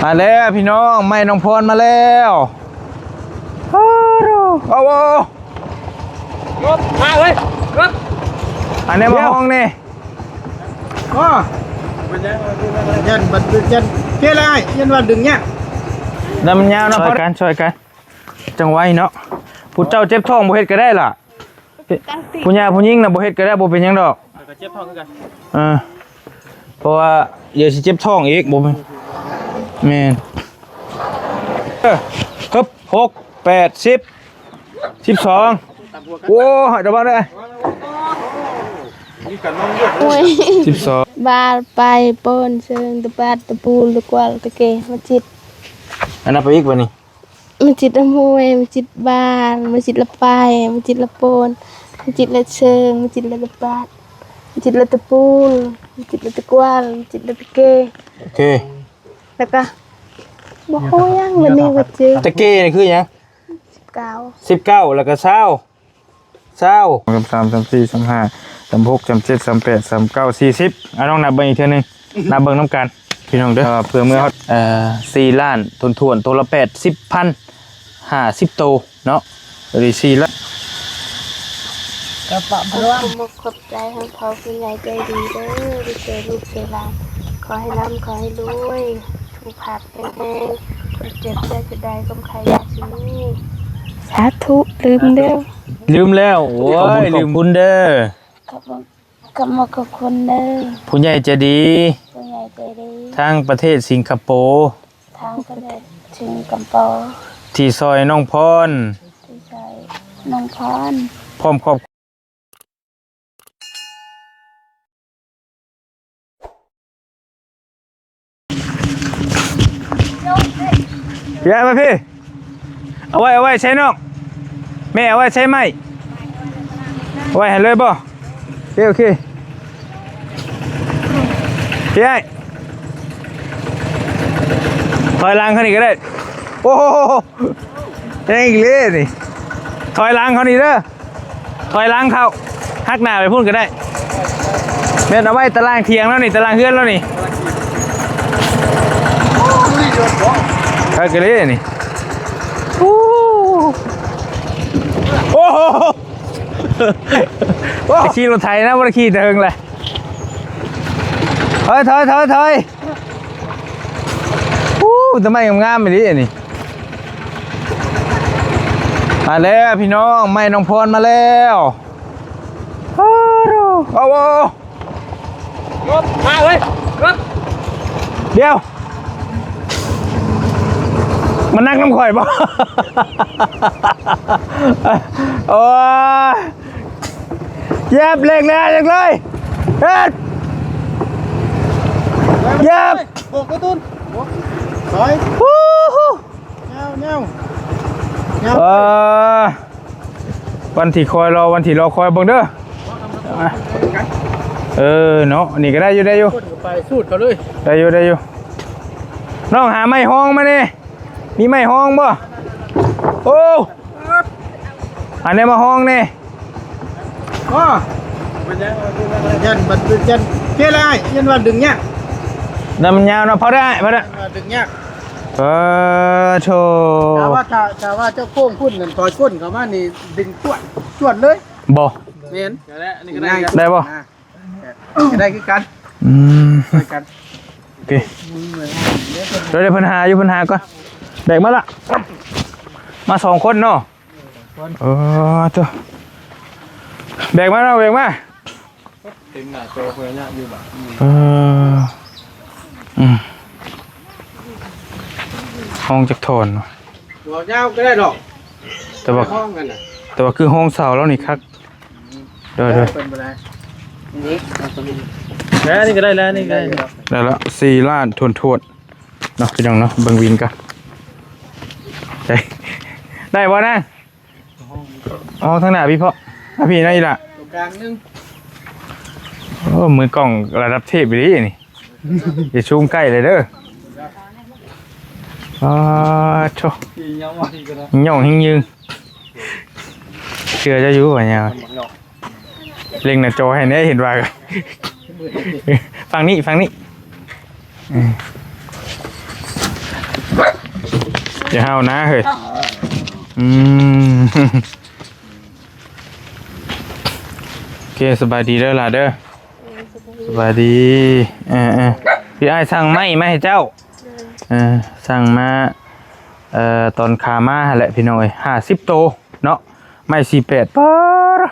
ມາແລ້ວພີ່ນ້ອງ ໄມ້ນ້ອງພອນມາແລ້ວ. ເອົາ ເອົາ ເອົາ ເອົາ ມາເລີຍ ອັນນີ້ມາຫ້ອງນີ້. ອໍ ຢ້ານບັດ ຢ້ານເກລາຍ ຢ້ານວ່າດຶງຍາກ. ນັ້ນມັນຍາວເນາະ ຊ່ອຍກັນ ຊ່ອຍກັນ ຈັ່ງໄວເນາະ. ຜູ້ເຈົ້າເຈັບທ້ອງບໍ່ເຮັດກໍໄດ້ລະ. ຜູ້ຍ່າຜູ້ຍິງນະບໍ່ເຮັດກໍໄດ້ ບໍ່ເປັນຫຍັງດອກ. ຂ້ອຍກໍເຈັບທ້ອງຄືກັນ. ເອີ ເພາະວ່າດຽວຊິເຈັບທ້ອງອີກ. ບໍ່ແມ່ນ ແມ່ນ. ເອີ ຮຶບ ຫົກ ແປດ ສິບ ສິບສອງ. ໂອ້ຍ ລະວັງເດີ. ໂອ້ຍ ສິບສອງ. ບາດ ໄປ ໂປນ ເຊີງ ຕະປາດ ຕະປູ ຕະກວາລ ຕະເກ ມາຈິດ. ອັນນັ້ນໄປອີກບັດນີ້. ມາຈິດອຳນວຍ ມາຈິດບ້ານ ມາຈິດລະໄປ ມາຈິດລະໂປນ ມາຈິດລະເຊີງ ມາຈິດລະຕະປາດ ມາຈິດລະຕະປູ ມາຈິດລະຕະກວານ ມາຈິດລະຕະເກ. ໂອເຄ ແລ້ວກະບໍ່ຮູ້ຫຍັງ ວັນນີ້ບໍ່ຈື່. ຕະເກນີ້ຄືຫຍັງ? ສິບເກົ້າ ສິບເກົ້າ ແລ້ວກະຊາວ. ຊາວ ສາມສາມ ສາມສີ່ ສາມຫ້າ ສາມຫົກ ສາມເຈັດ ສາມແປດ ສາມເກົ້າ ສີ່ສິບ. ອ່ະ ລອງນັບເບິ່ງອີກເທື່ອໜຶ່ງ ນັບເບິ່ງນຳກັນພີ່ນ້ອງເດີ ເພື່ອເມື່ອຮອດ ເອີ ສີ່ລ້ານຖ້ວນໆ ໂຕລະແປດສິບພັນ ຫ້າສິບໂຕເນາະ ໂຕນີ້ສີ່ລ້ານ. ຂອບໃຈທ່ານພໍ່ຜູ້ໃຫຍ່ໃຈດີເດີ ທີ່ຊ່ວຍລູກຊ່ວຍຫຼານ ຂໍໃຫ້ລ່ຳ ຂໍໃຫ້ລວຍ ສຸຂະພາບແຂງແຮງ ຄວາມເຈັບຢ່າຈະໄດ້ ຄວາມໄຂ້ຢ່າຊິມີ. ສາທຸ ລືມແລ້ວ ລືມແລ້ວ. ໂອ້ຍ ຂອບຄຸນ ຂອບຄຸນເດີ ຂອບ ຂອບຄຸນ ຂອບຄຸນເດີ ຜູ້ໃຫຍ່ໃຈດີ ຜູ້ໃຫຍ່ໃຈດີ ທາງປະເທດສິງກະໂປ ທາງປະເທດສິງກະໂປ ທີ່ຊ່ອຍນ້ອງພອນ ທີ່ຊ່ອຍນ້ອງພອນ ພ້ອມຄອບ ພີ່ອ້າຍມາພີ່ ເອົາໄວ້ ເອົາໄວ້ໃສ່ນ້ອງ ແມ່ເອົາໄວ້ໃສ່ໄມ້ ເອົາໄວ້ໃຫ້ເລີຍບໍ່? ໂອເຄ ໂອເຄ ພີ່ອ້າຍ ຖອຍຫຼັງເຂົານີ້ກໍໄດ້. ໂອ້ໂຫ ແຮງອີກເລີນີ້ ຖອຍຫຼັງເຂົານີ້ເດີ. ຖອຍຫຼັງເຂົ້າ ຫັກໜ້າໄປພຸ້ນກໍໄດ້ ແມ່ນເອົາໄວ້ຕາລ່າງຖຽງແລ້ວນີ້ ຕາລ່າງເຮືອນແລ້ວນີ້ ເອີ ກະເລີນີ້. ໂອ້ ໂອ້ໂຫ ໂອ້ ໄປຂີ່ລົດໄຖນະ ບໍ່ໄດ້ຂີ່ແຕ່ເຫິງແລ້ວ. ຖອຍ ຖອຍ ຖອຍ ຖອຍ. ອູ້ ຕົ້ນໄມ້ງາມໆອີ່ຫຼີອັນນີ້. ມາແລ້ວພີ່ນ້ອງ ໄມ້ນ້ອງພອນມາແລ້ວ. ໂອ້ໂຫ ເອົາ ເອົາ ເອົາ ລົດ ມາເວີຍ ລົດ ດຽວ ມານັ່ງນຳຂ້ອຍບໍ່? ໂອ້ຍ ຢຽບເຫຼັກແລ້ວ ຢຽບເລີຍ ເຮັດ ຢຽບ ໂບກກະຕຸ້ນ ໂບກ ຖອຍ ຮູ້ ຍາວ ຍາວ ຍາວ ເອີ ວັນທີ່ຄອຍລໍ ວັນທີ່ລໍຄອຍ ເບິ່ງເດີ. ເອີ ເນາະ ນີ້ກໍໄດ້ຢູ່ ໄດ້ຢູ່ ຄົນກໍໄປສູດເຂົາເລີຍ ໄດ້ຢູ່ ໄດ້ຢູ່. ນ້ອງຫາໄມ້ຮອງມາແດ່. ມີໄມ້ຮອງບໍ່? ໂອ້ ອັນນີ້ມາຮອງແດ່. ອໍ ຢ້ານບັດ ຢ້ານເກລາຍ ຢ້ານວ່າດຶງຍາກ. ນັ້ນມັນຍາວເນາະ ພໍໄດ້ ພໍໄດ້ ຢ້ານວ່າດຶງຍາກ. ເອີ ໂທ້ ຖ້າວ່າ ຖ້າ ຖ້າວ່າເຈົ້າໂຄ້ງພຸ້ນນັ້ນ ຖອຍກົ້ນເຂົ້າມານີ້ ດຶງຈວດ ຈວດເລີຍ. ບໍ່ ແມ່ນ ໄດ້ບໍ່? ອ່າ ກໍໄດ້ຄືກັນ. ອືມ ຊ່ວຍກັນ. ໂອເຄ ດຽວ ດຽວເພິ່ນຫາຢູ່ ເພິ່ນຫາກ່ອນ. ແບກມາລະ ມາສອງຄົນເນາະ. ເອີ ໂທ້ ແບກມາເນາະ ແບກມາ. ເຕັມໜ້າໂຕເພິ່ນຍາກຢູ່ບາດ. ເອີ ອືມ ຮອງຈັກທ່ອນວະ? ບໍ່ຍາວກໍໄດ້ດອກ ແຕ່ວ່າ ຮອງກັນນະ ແຕ່ວ່າຄືຮອງເສົາລາວນີ້ຄັກ. ໂດຍ ໂດຍ ເພິ່ນບໍ່ໄດ້ ນີ້ ແລ້ວນີ້ກໍໄດ້ ແລ້ວນີ້ກໍໄດ້ ໄດ້ລະ ສີ່ລ້ານຖ້ວນໆເນາະ ພີ່ນ້ອງເນາະ. ເບິ່ງວິນກ່ອນ ໄດ້ ໄດ້ບໍ່ນາງ? ອໍ ທາງໜ້າພີ່ເພາະ ອ່ະ ພີ່ນະອີ່ຫຼ້າ ກາງໜຶ່ງ. ໂອ້ ມືກ້ອງລະດັບເທບອີ່ຫຼີນີ້. ຢ່າຊູມໃກ້ເລີຍເດີ. ອາ ໂທ້ ຍ່ອງແຮງຢືງ ເຊື່ອເຈົ້າຢູ່ວ່າຍາວ. ເລັ່ງໜ້າຈໍໃຫ້ແດ່ ເຫັນວ່າ ຝັ່ງນີ້ ຝັ່ງນີ້. ເອີ ເອີ ຢ່າເຫົ່ານະເຮີ້ຍ. ອືມ ໂອເຄ ສະບາຍດີເດີຫຼ້າເດີ. ສະບາຍດີ. ເອີໆ ພີ່ອ້າຍສັ່ງໄມ້ມາໃຫ້ເຈົ້າ. ເອີ ສັ່ງມາ ເອີ ຕອນຂາມາຫັ້ນແຫຼະພີ່ນ້ອງເອີຍ ຫ້າສິບໂຕເນາະ. ໄມ້ສີ່ແປດ ປາດ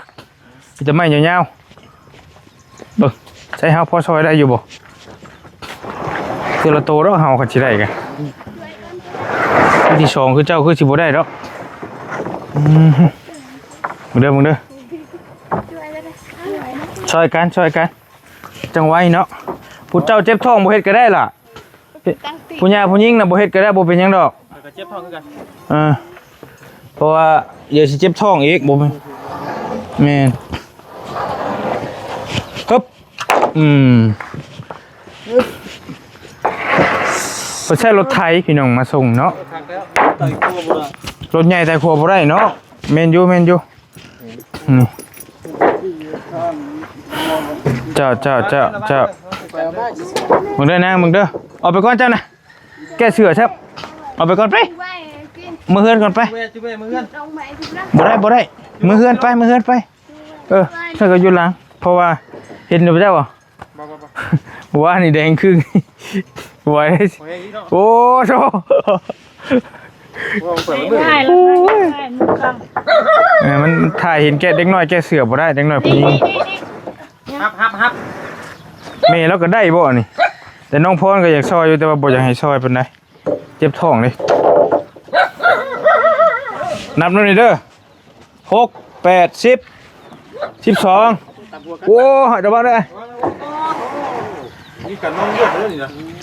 ມີແຕ່ໄມ້ຍາວໆ. ເບິ່ງ ໃຊ້ເຮົາພໍຊ່ອຍໄດ້ຢູ່ບໍ່? ເທື່ອລະໂຕດອກເຮົາຄັນຊິໄດ້ກະ ທີສອງຄືເຈົ້າຄືຊິບໍ່ໄດ້ດອກ. ອືມ ເບິ່ງເດີ ເບິ່ງເດີ ຊ່ອຍກັນ ຊ່ອຍກັນ ຈັ່ງໄວເນາະ. ຜູ້ເຈົ້າເຈັບທ້ອງບໍ່ເຮັດກະໄດ້ລະ. ຜູ້ຍ່າຜູ້ຍິງນະບໍ່ເຮັດກະໄດ້ ບໍ່ເປັນຫຍັງດອກ. ຂ້ອຍກະເຈັບທ້ອງຄືກັນ. ເອີ ເພາະວ່າດຽວຊິເຈັບທ້ອງອີກ ບໍ່ແມ່ນ ແມ່ນ. ຮຶບ ອືມ ເພິ່ນໃຊ້ລົດໄຖພີ່ນ້ອງມາສົ່ງເນາະ. ລົດໃຫຍ່ໄຕ່ຂົວບໍ່ໄດ້ເນາະ. ແມ່ນຢູ່ ແມ່ນຢູ່. ນີ້ ເຈົ້າ ເຈົ້າ ເຈົ້າ ເຈົ້າ ເບິ່ງເດີນາງ ເບິ່ງເດີ. ອອກໄປກ່ອນເຈົ້ານະ ແກ້ເສື້ອຊະ ອອກໄປກ່ອນໄປ ເມືອເຮືອນກ່ອນໄປ. ບໍ່ໄດ້ ບໍ່ໄດ້ ເມືອເຮືອນໄປ ເມືອເຮືອນໄປ. ເອີ ເຈົ້າກະຢູ່ຫຼັງ ເພາະວ່າເຫັນຢູ່ເຈົ້າບໍ່? ບໍ່ ບໍ່ ບໍ່ ບໍ່ວ່ານີ້ແດງຄຶ່ງ ບໍ່ໄຫວ. ໂອ້ໂຫ ເອີ ມັນຖ່າຍເຫັນແກະເດັກນ້ອຍແກະເສື້ອບໍ່ໄດ້ ເດັກນ້ອຍຜູ້ຍິງ. ຮັບ ຮັບ ຮັບ ແມ່ລາວກະໄດ້ບໍ່ນີ້? ແຕ່ນ້ອງພອນກະຢາກຊ່ອຍຢູ່ ແຕ່ວ່າບໍ່ຢາກໃຫ້ຊ່ອຍປານໃດ ເຈັບທ້ອງເດ້. ນັບນຳນີ້ເດີ ຫົກ ແປດ ສິບ ສິບສອງ. ໂອ້ຍ ລະວັງເດີ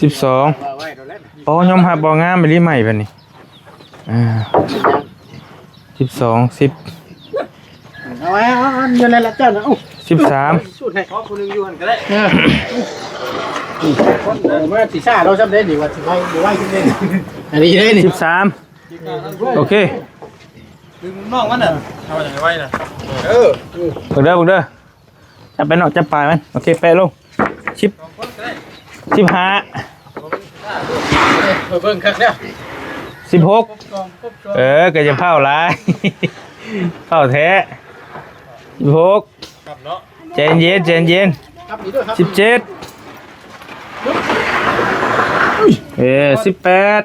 ສິບສອງ. ໂອ້ ຍອມຮັບບໍ່ ງາມອີ່ຫຼີໄມ້ບາດນີ້. ອ່າ ສິບສອງ ສິບ ເອົາໄວ້ ເອົາ ເອົາຢູ່ໃນລະເຈົ້ານະ. ໂອ້ ສິບສາມ ສູດໃຫ້ ຂໍຜູ້ໜຶ່ງຢູ່ຫັ້ນກະໄດ້. ເອີ ເອີ ມາຊິຊ້າເນາະ ຊ້ຳໄດ້ນີ້ວ່າຊິໄວບໍ່ໄວຊິເດ້. ອັນນີ້ເດ້ນີ້ ສິບສາມ. ໂອເຄ ດຶງນ້ອງມັນນະ ເອົາຫຍັງໄວ້ນະ. ເອີ ເບິ່ງເດີ ເບິ່ງເດີ ຈັບໄປເນາະ ຈັບປາຍມັນ. ໂອເຄ ແປະລົງ ສິບ ສິບຫ້າ ເບິ່ງຄັກແລ້ວ ສິບຫົກ. ເອີ ກະຢ່າຟ້າວຫຼາຍ ຟ້າວແທ້. ສິບຫົກ ແຈນເຢັນ ແຈນເຢັນ. ສິບເຈັດ ເອີ ສິບແປດ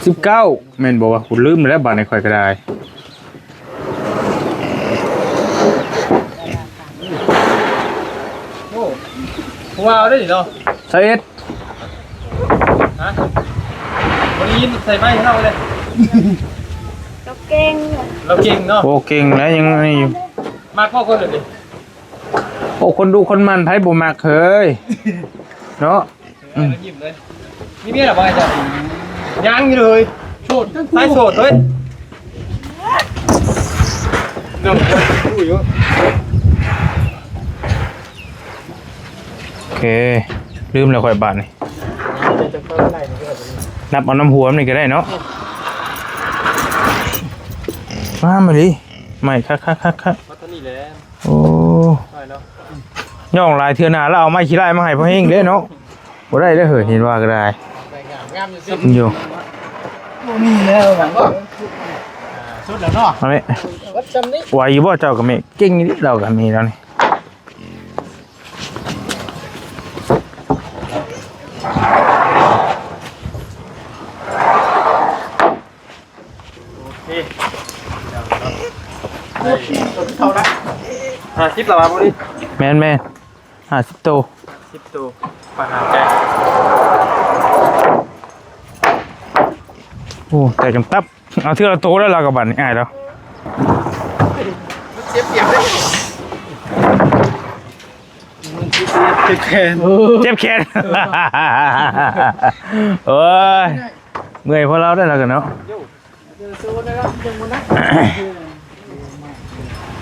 ສິບເກົ້າ ແມ່ນບໍ່ວະ? ກູລືມແລ້ວບາດນີ້ ຂ້ອຍກະໄດ້. ໂອ້ ຜູ້ວ່າວເດ້ນີ້ເນາະ. ຊາວເອັດ ຮະ ບໍ່ໄດ້ຍິນໃສ່ໄມເຮົາເລີຍ. ລາວເກັ່ງ ລາວເກັ່ງເນາະ. ໂອ້ ເກັ່ງແລ້ວ ຍັງນີ້ຢູ່. ມັກບໍ່ຄົນແບບນີ້? ໂອ້ ຄົນດຸຄົນໝັ່ນ ໃຜບໍ່ມັກເຮີ້ຍ ເນາະ. ອືມ ຍິ້ມເລີຍ. ມີເມຍແລ້ວບໍ່ເຈົ້າ? ຍັງຢູ່ເລີຍ. ໂສດ ໃຊ້ໂສດເລີຍ. ໂອເຄ ລືມແລ້ວຂ້ອຍບາດນີ້. ນັບເອົານຳຫົວມັນນີ້ກະໄດ້ເນາະ. ງາມອີ່ຫຼີ ໄມ້ຄັກໆໆໆ. ໂອ້ ຍ່ອງຫຼາຍເທື່ອໜ້າລະເອົາໄມ້ຂີ້ລ້າຍມາໃຫ້ພໍ່ເຮງເດ້ເນາະ. ບໍ່ໄດ້ເດີເຮີ້ຍ ເຫັນວ່າກະໄດ້ ງາມຢູ່ ບໍ່ມີແລ້ວ. ສຸດແລ້ວເນາະ ເອົາແມ່. ໄວຢູ່ບໍ່ເຈົ້າກະແມ່? ເກັ່ງອີ່ຫຼີລາວກະແມ່ລາວນີ້. ໂອເຄ ຫ້າສິບລະຫວາມື້ນີ້? ແມ່ນໆ ຫ້າສິບໂຕ ຫ້າສິບໂຕ ປະຫານໃຈ. ໂອ້ ແຕກກັນຕັບ. ເອົາເທື່ອລະໂຕແລ້ວລາວກະບາດນີ້ ອ້າຍລາວ. ມັນເສຍປຽບເດ້ ມັນເຈັບແຂນ ເຈັບແຂນ. ໂອ້ຍ ເມື່ອຍພໍລາວໄດ້ລາວກະເນາະ.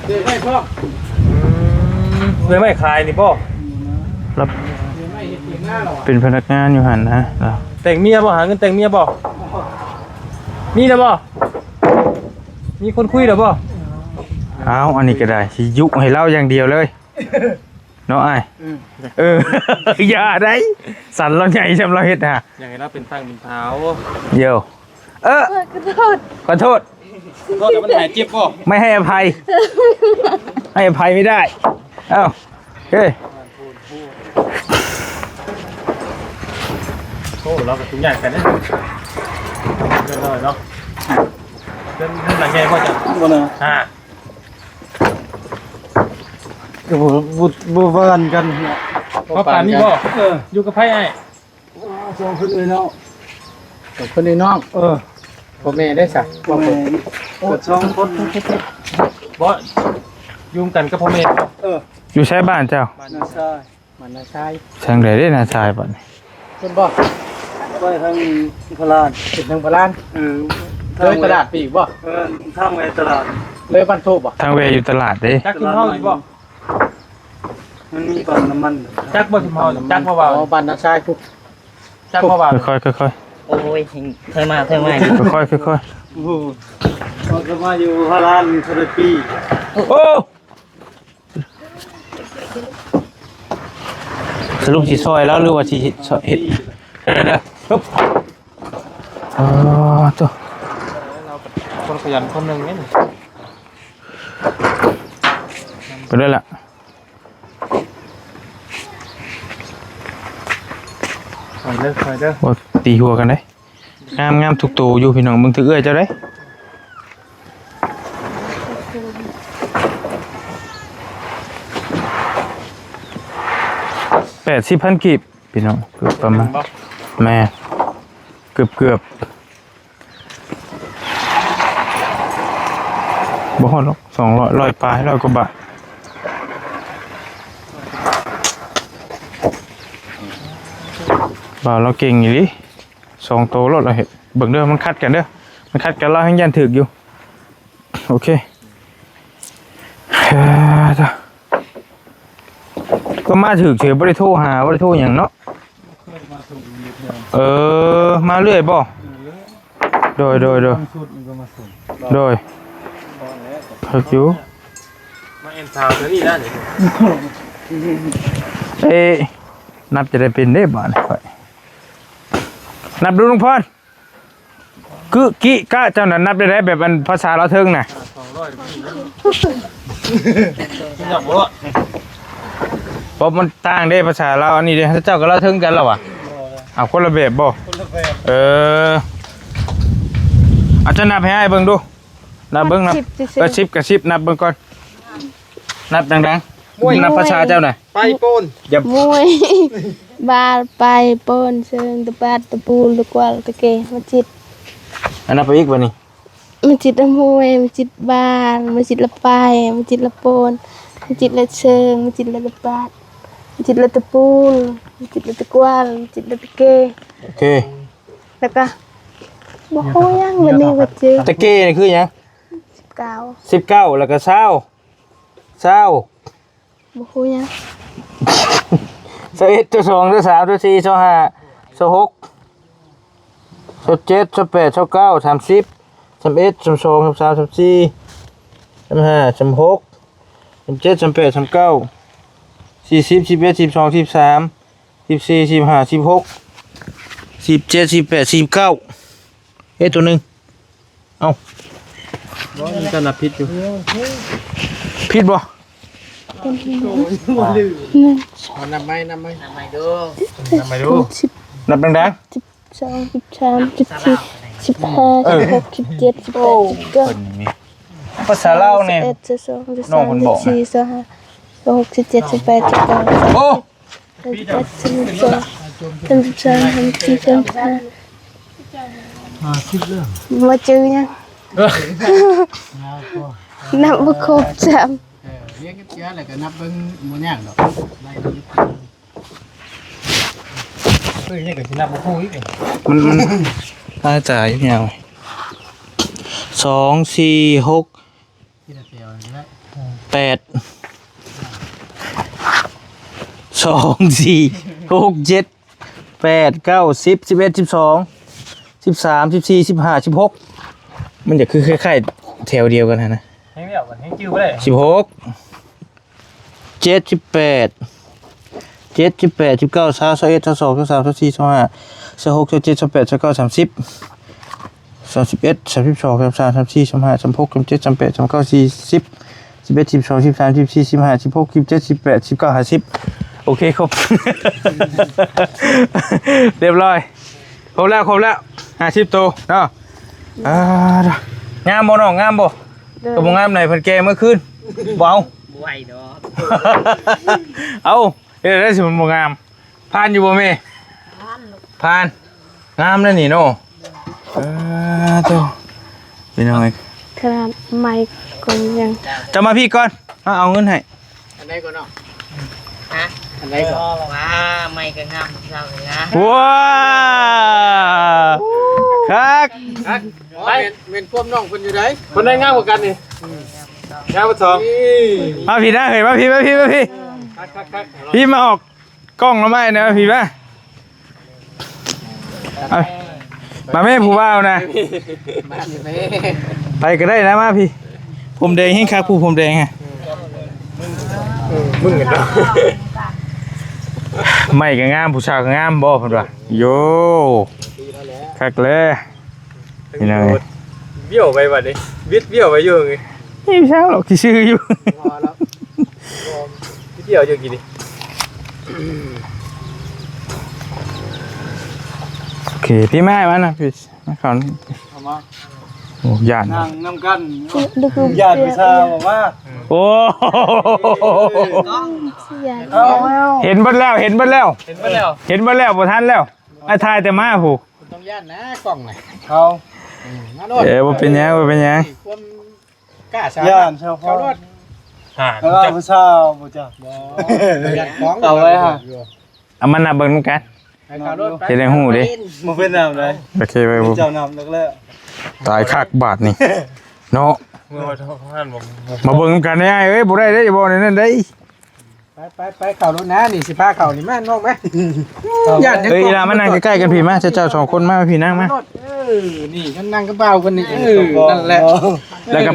ເອີ ເລື່ອຍໄມ້ຂາຍນີ້ບໍ່? ລາວເປັນພະນັກງານຢູ່ຫັ້ນນະ. ແຕ່ງເມຍບໍ່? ຫາເງິນແຕ່ງເມຍບໍ່? ມີແລ້ວບໍ່? ມີຄົນຄຸຍແລ້ວບໍ່? ເອົາ ອັນນີ້ກໍໄດ້ ຊິຍຸໃຫ້ລາວຢ່າງດຽວເລີຍ ເນາະອ້າຍ? ອືມ ເອີ ຢ່າໄດ໋ ສັນລາວໃຫຍ່ຊ່ຳລາວເຮັດຫາ ຢາກໃຫ້ລາວເປັນຟາກເປັນຟາວ. ໂຢ ເອີ ຂໍໂທດ ຂໍໂທດ ຂໍໂທດ ແລ້ວມັນຫາຍເຈັບບໍ່? ໄມ່ໃຫ້ອະໄພ ໃຫ້ອະໄພໄມ່ໄດ້. ເອົ້າ ເອີ ໂອ້ ລາວກໍທຸກຢ່າງກັນເດ້ ເປັນນ້ອຍເນາະ ເປັນຫຼັງໃຫຍ່ບໍ່? ຈັ່ງບໍ່ນະ ອ່າ ກໍບໍ່ ບໍ່ ບໍ່ວ່າກັນເນາະ ພໍປານນີ້ບໍ່? ເອີ ຢູ່ກັບໃຜອ້າຍ? ສອງຄົນເອື້ອຍນ້ອງ ສອງຄົນເອື້ອຍນ້ອງ. ເອີ ພໍ່ແມ່ໄດ້ຊະ? ພໍ່ແມ່ ໂອ້ ສອງຄົນ ບໍ່ ຢູ່ກັນກັບພໍ່ແມ່ບໍ່? ເອີ ຢູ່ໃສບ້ານເຈົ້າ? ບ້ານນາຊາຍ ບ້ານນາຊາຍ. ທາງໃດເດ້ນາຊາຍບັດນີ້? ເພິ່ນບໍ່ ໄປທາງພະລານ ເປັນທາງພະລານ. ເອີ ເລີຍຕະຫຼາດໄປອີກບໍ່? ເອີ ທາງໄປຕະຫຼາດ ເລີຍບ້ານໂທບບໍ່? ທາງແວ່ຢູ່ຕະຫຼາດເດ້. ຈັກຊຸມເຮົາຢູ່ບໍ່? ມັນມີປ້ຳນ້ຳມັນ ຈັກບໍ່ຊຸມເຮົາ? ຈັກບໍ່ວ່າ ອໍ ບ້ານນາຊາຍພຸ້ນ ຈັກບໍ່ວ່າ? ຄ່ອຍໆ ຄ່ອຍໆ ໂອ້ຍ ເທີມາ ເທີມາ ຄ່ອຍໆ ຄ່ອຍໆ. ໂອ້ໂຫ ເຂົາກໍມາຢູ່ພະລານເທົ່າໃດປີ? ໂອ້ ສະຫຼຸບຊິຊ່ອຍລາວ ຫຼືວ່າຊິເຮັດ ຊ່ອຍເຮັດ? ເດີໆ ຮຶບ ອໍ ໂຕ ຄົນຂະຫຍັນຄົນໜຶ່ງນີ້ ໄປເລີຍລະ. ຄ່ອຍເດີ ຄ່ອຍເດີ ບໍ່ຕີຫົວກັນເດ້. ງາມໆ ທຸກໂຕຢູ່ພີ່ນ້ອງ ເບິ່ງຖືກເອື້ອຍເຈົ້າເດ້. ແປດສິບພັນກີບພີ່ນ້ອງ ເກືອບປະມານ ແມ່ນ ເກືອບໆ ບໍ່ຮອດດອກ ສອງຮ້ອຍ ຮ້ອຍປາຍ ຮ້ອຍກວ່າບາດ. ບ່າວລາວເກັ່ງອີ່ຫຼີ ສອງໂຕໂລດລາວເຮັດ. ເບິ່ງເດີ ມັນຂັດກັນເດີ ມັນຂັດກັນ ລາວແຮ່ງຢ້ານຖືກຢູ່. ໂອເຄ ເອີ ກໍມາຖືກເສຍ ບໍ່ໄດ້ໂທຫາ ບໍ່ໄດ້ໂທຫຍັງເນາະ. ເອີ ມາເລື້ອຍບໍ່? ໂດຍ ໂດຍ ໂດຍ ໂດຍ ເພິກຢູ່ ມາແອນຊາວເທື່ອນີ້ນະ. ເອີ ນັບຈະໄດ້ເປັນເດ້ບາດນີ້ ຂ້ອຍ ນັບດູ ລຸງພອນ. ກຶ ກິ ກະ ເຈົ້ານັ້ນນັບໄດ້ໃດ ແບບອັນພາສາລາວເທິງນະ? ສອງຮ້ອຍ ນັບບໍ່? ເພາະມັນຕ່າງເດ້ ພາສາລາວອັນນີ້ເດ້. ເຈົ້າກັບລາວເທິງກັນລະຫວາ? ເອົາຄົນລະແບບບໍ່? ຄົນລະແບບ. ເອີ ເອົາ ເຈົ້ານັບໃຫ້ອ້າຍເບິ່ງດູ ນັບເບິ່ງ ນັບ ສິບຊື່ໆ ເອີ ສິບກັບສິບ ນັບເບິ່ງກ່ອນ ນັບດັງໆ ມວຍ ນັບພາສາເຈົ້ານະ. ໄປໂປນ ຢ່າ ມວຍ ບາດ ໄປ ໂປນ ເຊີງ ຕະບາດ ຕະປູ ຕະກວາ ຕະເກ ມາຈິດ. ອັນນັ້ນໄປອີກບັດນີ້ ມາຈິດລະມວຍ ມາຈິດບາດ ມາຈິດລະໄປ ມາຈິດລະໂປນ ມາຈິດລະເຊີງ ມາຈິດລະຕະບາດ ມາຈິດລະຕະປູ ມາຈິດລະຕະກວາ ມາຈິດລະຕະເກ. ໂອເຄ ແລ້ວກະບໍ່ຮູ້ຫຍັງ ວັນນີ້ບໍ່ຈື່. ຕະເກນີ້ຄືຫຍັງ? ສິບເກົ້າ ສິບເກົ້າ ແລ້ວກະຊາວ ຊາວ ບໍ່ຮູ້ຫຍັງ ຊາວເອັດ ຊາວສອງ ຊາວສາມ ຊາວສີ່ ຊາວຫ້າ ຊາວຫົກ ຊາວເຈັດ ຊາວແປດ ຊາວເກົ້າ ສາມສິບ ສາມເອັດ ສາມສອງ ສາມສາມ ສາມສີ່ ສາມຫ້າ ສາມຫົກ ສາມເຈັດ ສາມແປດ ສາມເກົ້າ ສີ່ສິບ ສິບເອັດ ສິບສອງ ສິບສາມ ສິບສີ່ ສິບຫ້າ ສິບຫົກ ສິບເຈັດ ສິບແປດ ສິບເກົ້າ. ເຮັດໂຕໜຶ່ງ. ເອົ້າ ບໍ່ ມັນກໍນັບຜິດຢູ່. ຜິດບໍ່? ໜຶ່ງ ເອົານັບໃໝ່ ນັບໃໝ່ ນັບໃໝ່ດູ ນັບໃໝ່ດູ ນັບດັງໆ. ສິບສອງ ສິບສາມ ສິບສີ່ ສິບຫ້າ ເອີ ສິບຫົກ ສິບເຈັດ ສິບແປດ ສິບເກົ້າ. ພາສາລາວນີ້ ສິບເອັດ ສິບສອງ ສິບສາມ ສິບສີ່ ສິບຫ້າ ສິບຫົກ ສິບເຈັດ ສິບແປດ ສິບເກົ້າ. ໂອ້ ສາມສິບເອັດ ສາມສິບສອງ ສາມສິບສາມ ສາມສິບສີ່ ສາມສິບຫ້າ ຫ້າສິບແລ້ວ ບໍ່ຈື່ຫຍັງ ເອີ ນັບບໍ່ຄົບຊ້ຳ. ເອີ ລຽນກັບເຈົ້າແລ້ວກໍນັບເບິ່ງ ບໍ່ຍາກດອກ ໄລ່ເບິ່ງ. ເອີ ນີ້ກໍຊິນັບບໍ່ຮູ້ອີກ ມັນ ມັນຕາຍຕາຍຍາວ ສອງ ສີ່ ຫົກ ແປດ ສອງ ສີ່ ຫົກ ເຈັດ ແປດ ເກົ້າ ສິບ ສິບເອັດ ສິບສອງ ສິບສາມ ສິບສີ່ ສິບຫ້າ ສິບຫົກ. ມັນຈະຄືຄ້າຍໆແຖວດຽວກັນຫັ້ນນະ. ແຮງແລ້ວ ແຮງຈື່ບໍ່ໄດ້ ສິບຫົກ ເຈັດ ສິບແປດ ເຈັດ ສິບແປດ ສິບເກົ້າ ຊາວ ຊາວເອັດ ຊາວສອງ ຊາວສາມ ຊາວສີ່ ຊາວຫ້າ ຊາວຫົກ ຊາວເຈັດ ຊາວແປດ ຊາວເກົ້າ ສາມສິບ ສາມສິບເອັດ ສາມສິບສອງ ສາມສິບສາມ ສາມສິບສີ່ ສາມສິບຫ້າ ສາມສິບຫົກ ສາມສິບເຈັດ ສາມສິບແປດ ສາມສິບເກົ້າ ສີ່ສິບ ສິບເອັດ ສິບສອງ ສິບສາມ ສິບສີ່ ສິບຫ້າ ສິບຫົກ ສິບເຈັດ ສິບແປດ ສິບເກົ້າ ຫ້າສິບ ໂອເຄ ຄົບ ຮຽບຮ້ອຍ ຄົບແລ້ວ ຄົບແລ້ວ ຫ້າສິບໂຕເນາະ. ອ່າ ງາມບໍ່ນ້ອງ ງາມບໍ່? ກໍບໍ່ງາມໃດ ເພິ່ນແກ່ເມື່ອຄືນ ບໍ່ເອົາ ບໍ່ໄຫວດອກ ເອົາ ເຮັດໄດ້ຊິມັນບໍ່ງາມ ຜ່ານຢູ່ບໍ່ແມ່? ຜ່ານ ຜ່ານ ງາມແລ້ວນີ້ເນາະ. ເອີ ໂຕ ພີ່ນ້ອງເອີຍ ຂະໜາດໄມ້ກໍຍັງ ເຈົ້າມາພີ້ກ່ອນ ເຮົາເອົາເງິນໃຫ້. ອັນໃດກ່ອນເນາະ? ຮະ? ອັນໃດກ່ອນ? ວ້າ ໃໝ່ກໍງາມເກົ່າເລີຍນະ. ວ້າ ຄັກ ຄັກ ໄປ ແມ່ນ ແມ່ນຄວາມນ້ອງເພິ່ນຢູ່ໃດ? ຄົນໃດງາມກວ່າກັນນີ້? ອືມ ງາມບໍ່ສອງ. ນີ້ ມາພີ້ນະເຮີ້ຍ ມາພີ້ ມາພີ້ ມາພີ້. ຄັກ ຄັກ ຄັກ ພີ້ມາອອກ ກ້ອງລະໄມ້ນະ ພີ້ມາ ເອົາ ມາແມ່ຜູ້ບ່າວນະ ມາແມ່ ໃຜກໍໄດ້ນະ ມາພີ້ ຜົມແດງແຮງຄັກ ຜູ້ຜົມແດງຮະ ເອີ ມຶງກັນເນາະ ໄມ້ກໍງາມ ຜູ້ສາວກໍງາມບໍ່ ເພິ່ນວ່າ ໂຢ ຄັກແລ້ວ. ພີ່ນ້ອງ ວຽວໄປບັດນີ້ ບິດວຽວໄປຢູ່ນີ້ ນີ້ເຊົ້າດອກ ຊິຊື້ຢູ່ ພໍແລ້ວ ບິດວຽວຢູ່ກີ້ນີ້ ໂອເຄ ພີ່ມາ ມານະ ພີ່ ມາເຂົ້ານີ້ ເອົາມາ ໂອ້ ຢ້ານ ນັ່ງນຳກັນ ຢ້ານວິຊາບໍ່ມາ ໂອ້ ເຫັນເບິດແລ້ວ ເຫັນເບິດແລ້ວ ເຫັນເບິດແລ້ວ ເຫັນເບິດແລ້ວ ບໍ່ທັນແລ້ວ ອ້າຍຖ່າຍແຕ່ມາພຸ້ນ ບໍ່ຕ້ອງຢ້ານນະ ກ້ອງນະ ເຂົາ ອືມ ມາໂລດ ເອີ ບໍ່ເປັນຫຍັງ ບໍ່ເປັນຫຍັງ ຄວາມກ້າສາ ຢ້ານຊາວ ເຂົ້າໂລດ ຫາ ເອີ ຜູ້ສາວບໍ່ຈັກ ບໍ່ ຢ້ານກ້ອງ ເອົາໄວ້ຫາ ເອົາມານັບເບິ່ງນຳກັນ ໃຫ້ເຂົ້າໂລດ ຊິໄດ້ຮູ້ເດ້ ບໍ່ເປັນຫຍັງໃດ ໂອເຄ ໄວ້ ເຈົ້ານຳແລ້ວ ຕາຍຄັກບາດນີ້ ເນາະ ເມື່ອວ່າເຮົາ ເຮົາຫັ້ນບໍ່ ມາເບິ່ງນຳກັນເດ້ອ້າຍເອີຍ ບໍ່ໄດ້ເດ້ ບໍ່ໄດ້ນັ້ນເດ້ ໄປ ໄປ ໄປ ເຂົ້າລົດນະ ນີ້ຊິພາເຂົ້ານີ້ ມານ້ອງມາ ຢ້ານຫຍັງ ເອີຍ ອີ່ຫຼ້າມານັ່ງໃກ້ໆກັນພີ້ມາ ເຈົ້າສອງຄົນມາພີ້ນັ່ງມາ ເອີ ນີ້ ນັ້ນນັ່ງກັບບ່າວເພິ່ນນີ້ ເອີ ນັ້ນແຫຼະ ແລ້ວກໍ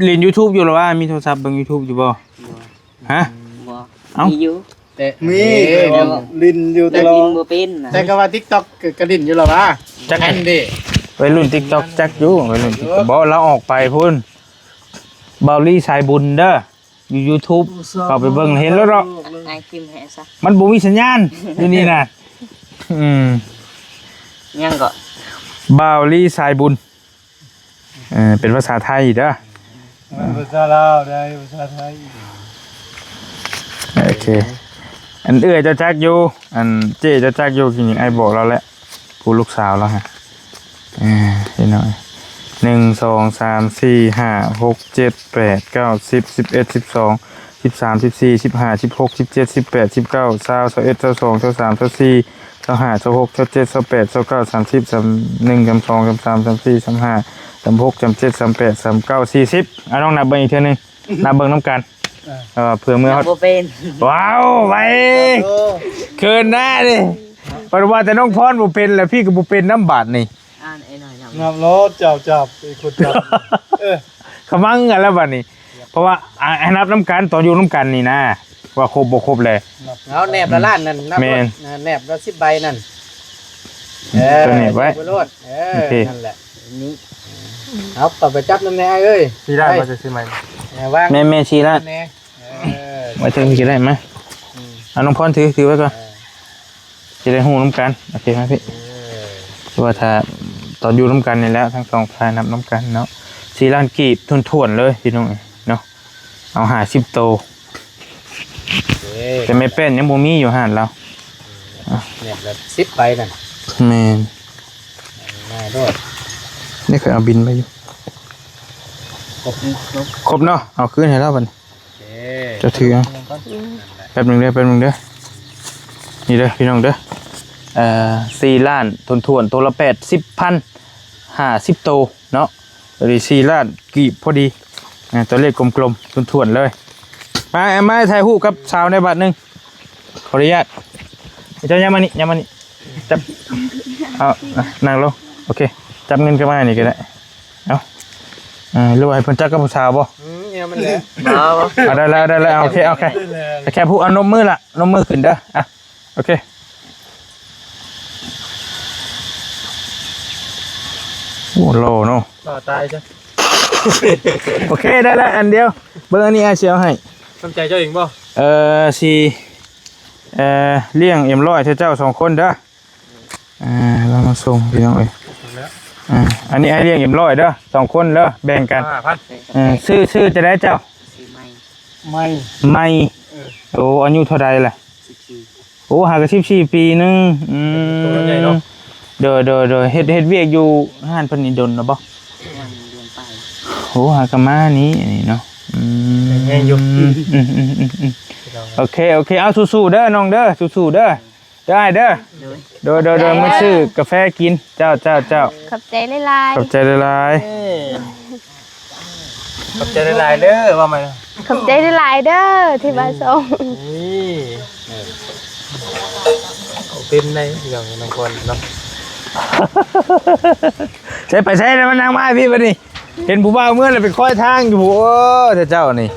ຫຼິ້ນ YouTube ຢູ່ລະວ່າ ມີໂທລະສັບເບິ່ງ YouTube ຢູ່ບໍ່? ຮະ? ບໍ່ ເອົ້າ ມີຢູ່ ແຕ່ ມີ ແຕ່ ຫຼິ້ນຢູ່ຕະຫຼອດ ແຕ່ຫຼິ້ນບໍ່ເປັນນະ ແຕ່ກໍວ່າ TikTok ກໍ ກໍຫຼິ້ນຢູ່ລະວ່າ ຈັກ ອັນເດ້ ໄວລຸ້ນ TikTok ຈັກຢູ່ ໄວລຸ້ນ TikTok ບໍ່ ລາວອອກໄປພຸ້ນ ເບົາລີສາຍບຸນເດີ ຢູ່ YouTube ເຂົ້າໄປເບິ່ງເຫັນແລ້ວເນາະ ອ້າຍພິມໃຫ້ຊະ ມັນບໍ່ມີສັນຍານຢູ່ນີ້ນະ ອືມ ຫຍັງເກາະ ບ່າວລີສາຍບຸນ ເອີ ເປັນພາສາໄທເດີ ມັນພາສາລາວໃດ ພາສາໄທ ໂອເຄ ອັນເອື້ອຍເຈົ້າຈັກຢູ່ ອັນເຈ້ເຈົ້າຈັກຢູ່ ກິນຫຍັງ ອ້າຍບອກລາວແລ້ວ ຜູ້ລູກສາວລາວຫັ້ນ ເອີ ພີ່ນ້ອງ ໜຶ່ງ ສອງ ສາມ ສີ່ ຫ້າ ຫົກ ເຈັດ ແປດ ເກົ້າ ສິບ ສິບເອັດ ສິບສອງ ສິບສາມ ສິບສີ່ ສິບຫ້າ ສິບຫົກ ສິບເຈັດ ສິບແປດ ສິບເກົ້າ ຊາວ ຊາວເອັດ ຊາວສອງ ຊາວສາມ ຊາວສີ່ ຊາວຫ້າ ຊາວຫົກ ຊາວເຈັດ ຊາວແປດ ຊາວເກົ້າ ສາມສິບ ສາມໜຶ່ງ ສາມສອງ ສາມສາມ ສາມສີ່ ສາມຫ້າ ສາມຫົກ ສາມເຈັດ ສາມແປດ ສາມເກົ້າ ສີ່ສິບ ອ່ະ ລອງນັບເບິ່ງອີກເທື່ອໜຶ່ງ ນັບເບິ່ງນຳກັນ ເອີ ເອີ ເພື່ອເມື່ອ ນັບບໍ່ເປັນ ວ້າວ ໄວ ໂອ້ ເຂີນໜ້າເດ້ ປານວ່າແຕ່ນ້ອງພອນບໍ່ເປັນ ແລ້ວພີ່ກໍບໍ່ເປັນນຳບາດນີ້ ອ່ານໄອ້ນ້ອຍນຳ ນັບໂລດ ເຈົ້າຈັບ ໄອ້ຄົນຈັບ ເອີ ຂະມັງກັນແລ້ວບາດນີ້ ເພາະວ່າ ອ່າ ໃຫ້ນັບນຳກັນ ຕອນຢູ່ນຳກັນນີ້ນະ ວ່າຄົບບໍ່ຄົບແຫຼະ ເອົາແນບລະລ້ານນັ້ນ ນັບໂລດ ແມ່ນ ແນບລະສິບໃບນັ້ນ ເອີ ຕົວນີ້ໄວ້ ໂລດ ເອີ ໂອເຄ ນັ້ນແຫຼະ ນີ້ ເອົາ ເຂົ້າໄປຈັບນຳແດ່ອ້າຍເອີຍ ຊິໄດ້ບໍ່ ຈະຊື້ໃໝ່ ເອີ ວາງ ແມ່ນໆ ຊິລະ ແນ່ ເອີ ໄວ້ເທິງນີ້ກໍໄດ້ ມາ ອືມ ເອົາ ນ້ອງພອນຖື ຖືໄວ້ກ່ອນ ເອີ ຊິໄດ້ຮູ້ນຳກັນ ໂອເຄ ມາພີ່ ເອີ ຄືວ່າຖ້າຕອນຢູ່ນຳກັນນີ້ແຫຼະ ທັງສອງຝ່າຍນັບນຳກັນເນາະ ສີ່ລ້ານກີບຖ້ວນໆເລີຍ ພີ່ນ້ອງເອີຍເນາະ ເອົາຫ້າສິບໂຕ ເອີ ແຕ່ແມ່ແປ້ນຍັງບໍ່ມີຢູ່ຮ້ານລາວ ແມ່ນລະສິບໃບນັ້ນ ແມ່ນ ງ່າຍໂລດ ນີ້ເຄີຍເອົາບິນໄປຢູ່ ຄົບ ຄົບເນາະ ເອົາຄືນໃຫ້ລາວບັດນີ້ ເຈົ້າຖືເອົາ ແປັບໜຶ່ງເດີ ແປັບໜຶ່ງເດີ ນີ້ເດີພີ່ນ້ອງເດີ ເອີ ສີ່ລ້ານຖ້ວນໆ ໂຕລະແປດສິບພັນ ຫ້າສິບໂຕເນາະ ໂຕນີ້ສີ່ລ້ານກີບພໍດີ ອ່າ ຕົວເລກກົມໆ ຖ້ວນໆເລີຍ ມາ ມາຖ່າຍຮູບກັບສາວໃນບາດໜຶ່ງ ຂໍອະນຸຍາດ ເຈົ້າຍ່າງມານີ້ ຍ່າງມານີ້ ຈັບ ເອົາ ນັ່ງລົງ ໂອເຄ ຈັບເງິນກັບມານີ້ກໍໄດ້ ເອົາ ເອີ ຫຼືວ່າໃຫ້ເພິ່ນຈັບກັບຜູ້ສາວບໍ່? ມັນແຫຼະ ບໍ່ ບໍ່ ເອົາ ໄດ້ແລ້ວ ໄດ້ແລ້ວ ໂອເຄ ໂອເຄ ແຄ່ຜູ້ ເອົາ ນົບມືລະ ນົບມືຂຶ້ນເດີ ອ່ະ ໂອເຄ ໂອ້ ຫຼໍ່ເນາະ ຫຼໍ່ຕາຍຊະ ໂອເຄ ໄດ້ແລ້ວ ອັນດຽວ ເບິ່ງ ອັນນີ້ອ້າຍຊິເອົາໃຫ້ ນ້ຳໃຈເຈົ້າເອງບໍ່? ເອີ ຊິ ເອີ ລ້ຽງເອັມຮ້ອຍເຈົ້າສອງຄົນເດີ ອ່າ ລາວມາສົ່ງພີ່ນ້ອງເອີຍ ອ່າ ອັນນີ້ອ້າຍລ້ຽງເອັມຮ້ອຍເດີ ສອງຄົນເດີ ແບ່ງກັນ ຫ້າພັນ ເອີ ຊື່ ຊື່ຈັ່ງໃດເຈົ້າ? ຊື່ໄມ ໄມ ໄມ ເອີ ໂອ້ ອາຍຸເທົ່າໃດລະ? ສິບສີ່ ໂອ້ ຫາກະສິບສີ່ປີໜຶ່ງ ອືມ ໂຕໃຫຍ່ເນາະ ໂດຍ ໂດຍ ໂດຍ ເຮັດ ເຮັດວຽກຢູ່ຮ້ານເພິ່ນນີ້ດົນແລ້ວບໍ່? ປະມານເດືອນປາຍ ໂອ້ ຫາກະມານີ້ ນີ້ເນາະ ອືມ ແຮງຢູ່ ອືມ ໂອເຄ ໂອເຄ ເອົາ ສູ້ໆເດີນ້ອງເດີ ສູ້ໆເດີ ເດີອ້າຍເດີ ໂດຍ ໂດຍ ໂດຍ ໂດຍ ມື້ຊື້ກາແຟກິນ ເຈົ້າ ເຈົ້າ ເຈົ້າ ຂອບໃຈຫຼາຍໆ ຂອບໃຈຫຼາຍໆ ເອີ ຂອບໃຈຫຼາຍໆເດີ ວ່າໃໝ່ ຂອບໃຈຫຼາຍໆເດີ ທີ່ມາສົ່ງ ນີ້ ເອີ ເຕັມໃນ ພີ່ນ້ອງ ນ້ອງພອນເນາະ ໃສໄປໃສແລ້ວ ມານັ່ງມາພີ່ບັດນີ້ ເຫັນຜູ້ບ່າວເມືອແລ້ວໄປຄອຍທາງຢູ່ ໂອ້ ເຈົ້ານີ້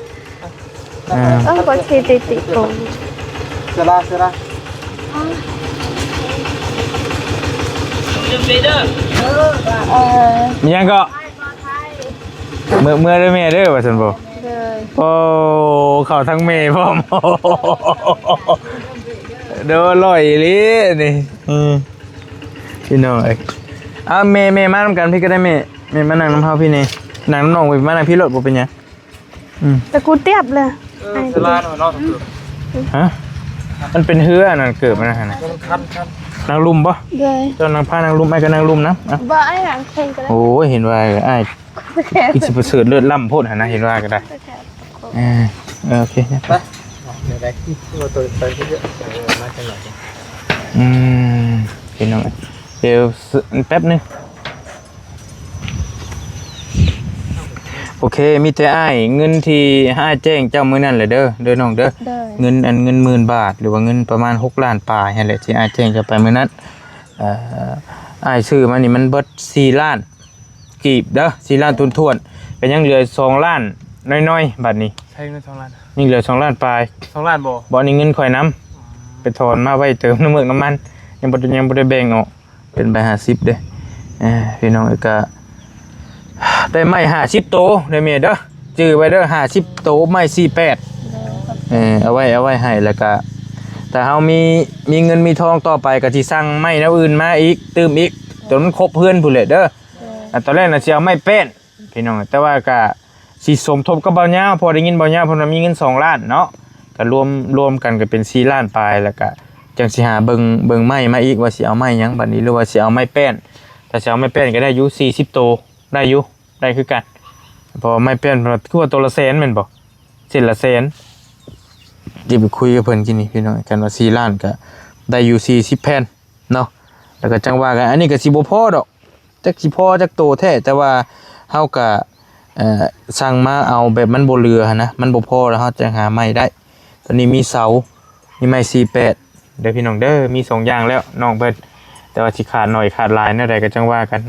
ອ່າ ເອີ ກໍຊິຕິຕິໂກງ ເສຍລະ ເສຍລະ ເອີ ມີຫຍັງກໍ ເມືອ ເມືອເດີແມ່ເດີ ວ່າຊັ້ນບໍ່ ໂດຍ ໂອ້ ເຂົ້າທັງແມ່ພ້ອມ ໂດຍ ຫຼໍ່ອີ່ຫຼີນີ້ ອືມ ພີ່ນ້ອງເອີຍ ເອົາ ແມ່ ແມ່ມານຳກັນພີ້ກໍໄດ້ແມ່ ແມ່ມານັ່ງນຳເຮົາພີ້ແດ່ ນັ່ງນຳນ້ອງ ມານັ່ງພີ້ໂລດ ບໍ່ເປັນຫຍັງ ອືມ ແຕ່ກູຕຽບເລີຍ ເອີ ສະຫຼາດເນາະ ຮະ ມັນເປັນເຮືອອັນນັ້ນ ເກີບມັນຫັ້ນນະ ມັນຄັນໆ ນັ່ງລຸ່ມບໍ່? ໂດຍ ເຈົ້ານັ່ງພານັ່ງລຸ່ມ ອ້າຍກໍນັ່ງລຸ່ມນຳ ເອົາ ບໍ່ ອ້າຍນັ່ງເທິງກໍໄດ້ ໂອ້ຍ ເຫັນວ່າອ້າຍຄືຊິປະເສີດເລີດລ້ຳໂພດຫັ້ນນະ ເຫັນວ່າກໍໄດ້ ເອີ ເອີ ໂອເຄ ໄປ ອືມ ພີ່ນ້ອງ ດຽວແປັບໜຶ່ງ ໂອເຄ ມີແຕ່ອ້າຍ ເງິນທີ່ອ້າຍແຈ້ງເຈົ້າມື້ນັ້ນແຫຼະເດີ ເດີນ້ອງເດີ ໂດຍ ເງິນອັນ ເງິນໝື່ນບາດ ຫຼືວ່າເງິນປະມານຫົກລ້ານປາຍຫັ້ນແຫຼະ ທີ່ອ້າຍແຈ້ງເຈົ້າໄປມື້ນັ້ນ ເອີ ອ້າຍຊື້ມານີ້ມັນເບິດສີ່ລ້ານກີບເດີ ສີ່ລ້ານຖ້ວນໆ ກໍຍັງເຫຼືອສອງລ້ານນ້ອຍໆ ບາດນີ້ ໃຊ້ເງິນສອງລ້ານ ຍັງເຫຼືອສອງລ້ານປາຍ ສອງລ້ານບໍ່? ບໍ່ ນີ້ເງິນຂ້ອຍນຳ ອືມ ໄປຖອນມາໄວ້ເຕີມນ້ຳເມືອກນ້ຳມັນ ຍັງບໍ່ ຍັງບໍ່ໄດ້ແບ່ງອອກ ເປັນໃບຫ້າສິບເດ້ ເອີ ພີ່ນ້ອງເອີຍ ກະໄດ້ໄມ້ຫ້າສິບໂຕເດີແມ່ເດີ ຈື່ໄວ້ເດີ ຫ້າສິບໂຕ ໄມ້ສີ່ແປດ ເອີ ເອົາໄວ້ ເອົາໄວ້ໃຫ້ ແລ້ວກະ ຖ້າເຮົາມີ ມີເງິນມີທອງຕໍ່ໄປ ກະຊິສັ່ງໄມ້ແນວອື່ນມາອີກ ຕື່ມອີກ ຈົນມັນຄົບເຮືອນພຸ້ນແຫຼະເດີ ໂດຍ ອັນຕອນແລກນະຊິເອົາໄມ້ແປ້ນ ພີ່ນ້ອງ ແຕ່ວ່າກະຊິສົມທົບກັບບ່າວຍາວ ເພາະໄດ້ຍິນບ່າວຍາວເພິ່ນວ່າມີເງິນສອງລ້ານເນາະ ກະລວມ ລວມກັນກະເປັນສີ່ລ້ານປາຍ ແລ້ວກະຈັ່ງຊິຫາເບິ່ງ ເບິ່ງໄມ້ມາອີກວ່າຊິເອົາໄມ້ຫຍັງບາດນີ້ ຫຼືວ່າຊິເອົາໄມ້ແປ້ນ ຖ້າຊິເອົາໄມ້ແປ້ນກະໄດ້ຢູ່ສີ່ສິບໂຕ ໄດ້ຢູ່ ໄດ້ຄືກັນ ເພາະວ່າໄມ້ແປ້ນເພິ່ນວ່າຄືວ່າໂຕລະແສນແມ່ນບໍ່ ເສັ້ນລະແສນ ຊິໄປຄຸຍກັບເພິ່ນກິນນີ້ພີ່ນ້ອງ ຄັນວ່າສີ່ລ້ານກະໄດ້ຢູ່ສີ່ສິບແຜ່ນ ເນາະ ແລ້ວກໍຈັ່ງວ່າກັນ ອັນນີ້ກໍຊິບໍ່ພໍດອກ ຈັກຊິພໍຈັກໂຕແທ້ ແຕ່ວ່າເຮົາກໍ ເອີ ສັ່ງມາເອົາແບບມັນບໍ່ເຫຼືອຫັ້ນນະ ມັນບໍ່ພໍແລ້ວເຮົາຈັ່ງຫາໃໝ່ໄດ້. ຕອນນີ້ມີເສົາ ມີໄມ້ສີ່ແປດເດີພີ່ນ້ອງເດີ ມີສອງຢ່າງແລ້ວນ້ອງເພິ່ນ ແຕ່ວ່າຊິຂາດໜ້ອຍຂາດຫຼາຍແນວໃດກໍຈັ່ງວ່າກັນ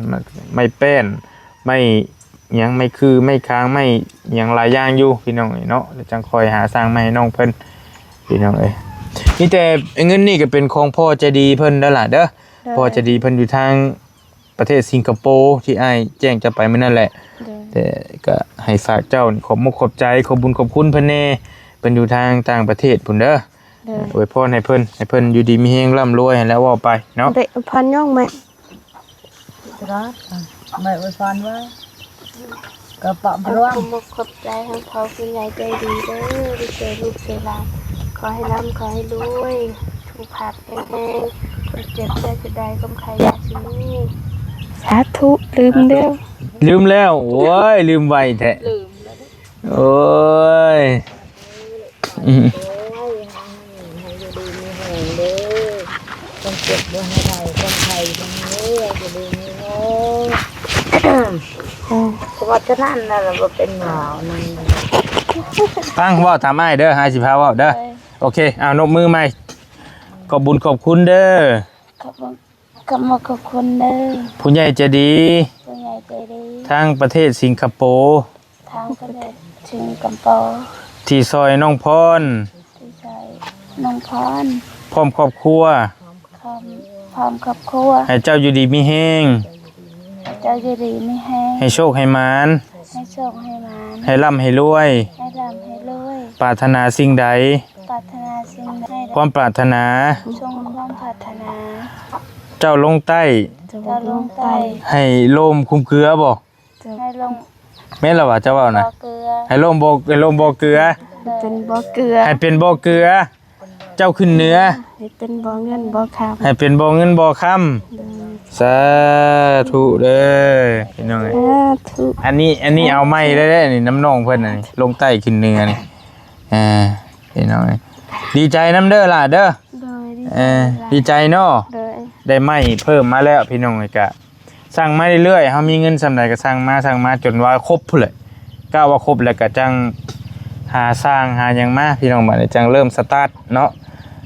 ໄມ້ແປ້ນ ໄມ້ ຫຍັງ ໄມ້ຂື່ ໄມ້ຄາງ ໄມ້ຫຍັງຫຼາຍຢ່າງຢູ່ພີ່ນ້ອງເອີຍເນາະ ແລ້ວຈັ່ງຄ່ອຍຫາສ້າງໃໝ່ໃຫ້ນ້ອງເພິ່ນພີ່ນ້ອງເອີຍ. ມີແຕ່ເງິນນີ້ກໍເປັນຂອງພໍ່ໃຈດີເພິ່ນເດີຫຼ້າເດີ. ໂດຍ ພໍ່ໃຈດີເພິ່ນຢູ່ທາງປະເທດສິງກະໂປທີ່ອ້າຍແຈ້ງເຈົ້າໄປມື້ນັ້ນແຫຼະ. ໂດຍ ແຕ່ກໍໃຫ້ຝາກເຈົ້າຂອບມຸກຂອບໃຈ ຂອບບຸນຂອບຄຸນເພິ່ນແດ່ ເພິ່ນຢູ່ທາງຕ່າງປະເທດພຸ້ນເດີ. ໂດຍ ອວຍພອນໃຫ້ເພິ່ນ ໃຫ້ເພິ່ນຢູ່ດີມີແຮງ ລ່ຳລວຍຫັ້ນແຫຼະ ເວົ້າໄປເນາະ. ໂດຍ ອວຍພອນຍ້ອງແມ່. ແມ່ອວຍພອນວ່າ ກະປະພຣວງ ຂອບອົກຂອບໃຈທາງພໍ່ຜູ້ໃຫຍ່ໃຈດີເດີ ທີ່ຊ່ວຍລູກຊ່ວຍຫຼານ ຂໍໃຫ້ລ່ຳ ຂໍໃຫ້ລວຍ ສຸຂະພາບແຂງແຮງ ຄວາມເຈັບຢ່າຈະໄດ້ ຄວາມໄຂ້ຢ່າຊິມີ. ສາທຸ ລືມແລ້ວ ລືມແລ້ວ ໂອ້ຍ ລືມໄວແທ້ ລືມແລ້ວ ໂອ້ຍ. ອືມ ໂອ້ຍ ໃຫ້ຢູ່ດີມີແຮງເດີ ຄວາມເຈັບບໍ່ໃຫ້ໄດ້ ຄວາມໄຂ້ບໍ່ມີເດີ ຢູ່ດີມີແຮງ. ເອີ ສະບັດເທົ່ານັ້ນນະ ບໍ່ເປັນຫວາວນັ້ນ. ຟັງ ເວົ້າຕາມອ້າຍເດີ ອ້າຍຊິພາເວົ້າເດີ. ໂອເຄ ເອົາ ນົບມືໃໝ່ ຂອບບຸນຂອບຄຸນເດີ ຂອບຄຸນ ຂອບມຸກຂອບຄຸນເດີ ຜູ້ໃຫຍ່ໃຈດີ ຜູ້ໃຫຍ່ໃຈດີ ທາງປະເທດສິງກະໂປ ທາງປະເທດ ຊິງກຳປໍ ທີ່ຊ່ອຍນ້ອງພອນ ທີ່ຊ່ອຍນ້ອງພອນ ພ້ອມຄອບຄົວ ພ້ອມ ພ້ອມຄອບຄົວ ໃຫ້ເຈົ້າຢູ່ດີມີແຮງ ໃຫ້ເຈົ້າຢູ່ດີມີແຮງ ໃຫ້ໂຊກໃຫ້ໝານ ໃຫ້ໂຊກໃຫ້ໝານ ໃຫ້ລ່ຳໃຫ້ລວຍ ໃຫ້ລ່ຳໃຫ້ລວຍ ປາດຖະໜາສິ່ງໃດ ປາດຖະໜາສິ່ງໃດ ຄວາມປາດຖະໜາ ຈົ່ງຄວາມປາດຖະໜາ ເຈົ້າລົງໃຕ້ ເຈົ້າລົງໃຕ້ ໃຫ້ໂລມຄຸມເກືອບໍ່? ໃຫ້ລົງ ແມ່ນລະວ່າເຈົ້າເວົ້ານະ ບໍ່ເກືອ ໃຫ້ລົມບໍ່ ໃຫ້ລົມບໍ່ເກືອ ເປັນບໍ່ເກືອ ໃຫ້ເປັນບໍ່ເກືອ ເຈົ້າຂຶ້ນເໜືອ ໃຫ້ເປັນບໍ່ເງິນບໍ່ຄຳ ໃຫ້ເປັນບໍ່ເງິນບໍ່ຄຳ ໂດຍ ສາທຸເດີ ພີ່ນ້ອງເອີຍ ສາທຸ ອັນນີ້ ອັນນີ້ເອົາໃໝ່ໄດ້ເດ້ນີ້ ນຳນ້ອງເພິ່ນອັນນີ້ ລົງໃຕ້ຂຶ້ນເໜືອນີ້ ອ່າ ພີ່ນ້ອງເອີຍ ດີໃຈນຳເດີຫຼ້າເດີ ໂດຍ ດີໃຈ ເອີ ຫຼ້າ ດີໃຈເນາະ ໂດຍ ໄດ້ໄມ້ເພີ່ມມາແລ້ວ ພີ່ນ້ອງເອີຍ ກະ ສັ່ງມາເລື້ອຍໆ ເຮົາມີເງິນສ່ຳໃດກໍສັ່ງມາ ສັ່ງມາຈົນວ່າຄົບພຸ້ນແຫຼະ ກະວ່າຄົບແລ້ວກໍຈັ່ງຫາຊ່າງຫາຫຍັງມາ ພີ່ນ້ອງ ບາດນີ້ຈັ່ງເລີ່ມສະຕາດເນາະ